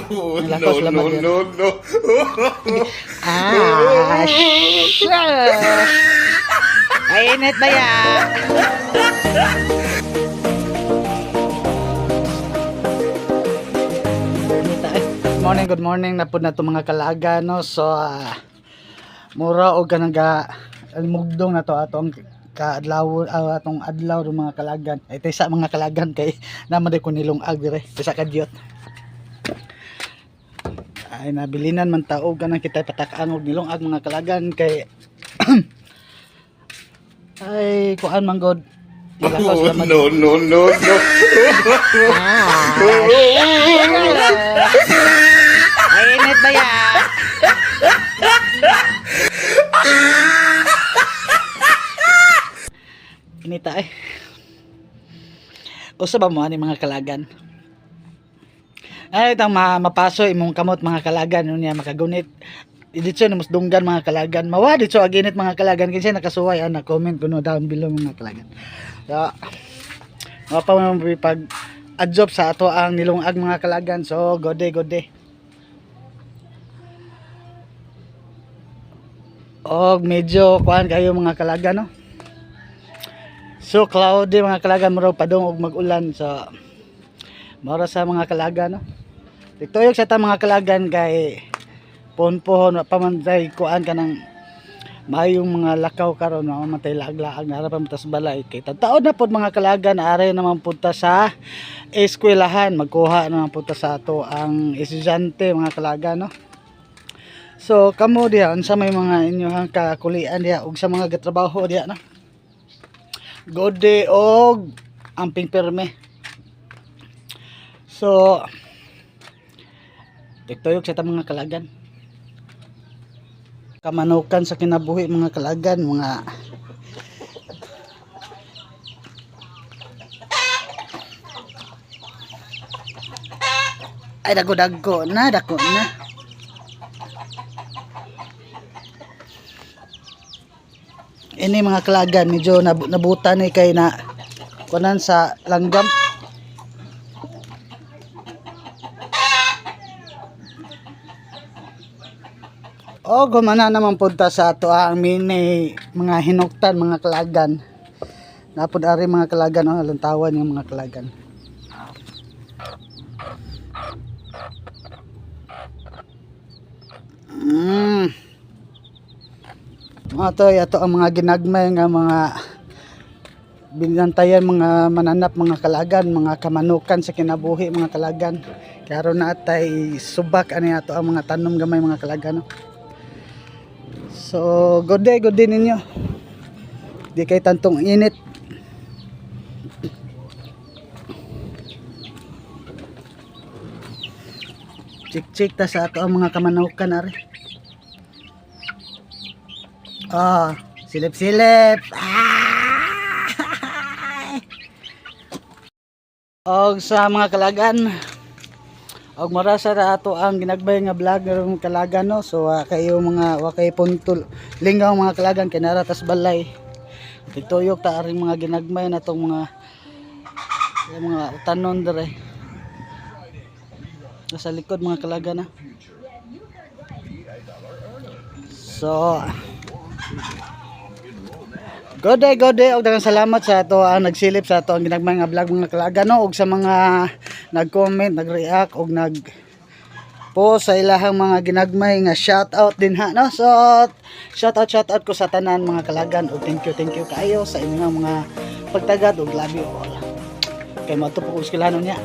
Oh, Nilakaw no, sila no, madiri. no, no. Ah, sure. Ay, init ba ya? Good morning, good morning na po na to, mga kalaga, no. So mura og kanang ga almugdong na to atong kaadlaw, atong adlaw do, mga kalagan. Ay taysa, mga kalagan, kay naman ko nilong dire taysa kadyot. Ay nabilinan man taog kanang kita patak-an og nilong ag, mga kalagan, kay ay kuan man god nilakaw Oh, sila mag no, no, no, no. Ah, ay, init ba ya? Inita eh. Usa ba mo ani, mga kalagan? Ay, itang mapaso imong kamot, mga kalagan, unya makagunit. Dito na mas dunggan, mga kalagan. Mawa dito ag init, mga kalagan, kasi nakasuway ana comment kuno down below, mga kalagan. So, mga pa mo pag adjob sa ato ang nilungag, mga kalagan. So, good day, good day. Og medyo kuan kayo, mga kalagan, no. So cloudy, mga kalagan, murag padung og mag-ulan. So mora sa, mga kalagan, no. Tiktuyog sa ta, mga kalagan, kay pohon-pohon wa pa man tay kuan kanang maayong mga lakaw karon, mga matay laag-laag na pa tas balay kay taon na pod, mga kalagan. Are naman punta sa eskwelahan, magkuha naman punta sa ato ang estudyante, mga kalagan, no. So kamo diha, unsa may mga inyohang kakulian diha ug sa mga gatrabaho diha, no? Good day og amping perme. So tiktuyog sa ta, mga kalagan, kamanukan sa kinabuhi, mga kalagan, mga ay dagko na, dako na. Ini, mga kalagan, medyo nabutan ni kay na kunan sa langgam. O gumana naman punta sa ato ang mini mga hinuktan, mga kalagan. Napod ari, mga kalagan, oh, lantawan yung mga kalagan. Mga to, ato ang mga ginagmay nga mga binantayan mga mananap, mga kalagan, mga kamanukan sa kinabuhi, mga kalagan. Karon na atay subak ani ato ang mga tanom gamay, mga kalagan, no? So, good day ninyo. Di kay tantong init. Chik-chik ta sa ato ang mga kamanukan ari. Ah, silip-silip. Ah! Og sa mga kalagan, og marasa ra ato ang ginagbay nga vlog ng kalagan, no. So kayo mga wa kay puntol lingaw, mga kalagan, kay nara tas balay. Tituyok ta aring mga ginagmay na tong mga yung mga tanon dere. Nasa likod, mga kalagan, na. So good day, good day. Og daghang salamat sa ato ang nagsilip sa ato ang ginagmay nga vlog, mga kalagan, no, ug sa mga nag-comment, nag-react ug nag po sa ilahang mga ginagmay nga shout out din ha, no. So shout out ko sa tanan, mga kalagan, ug thank you kaayo sa inyong mga pagtagad ug love you all. Kay mo po ko eskwelahan niya.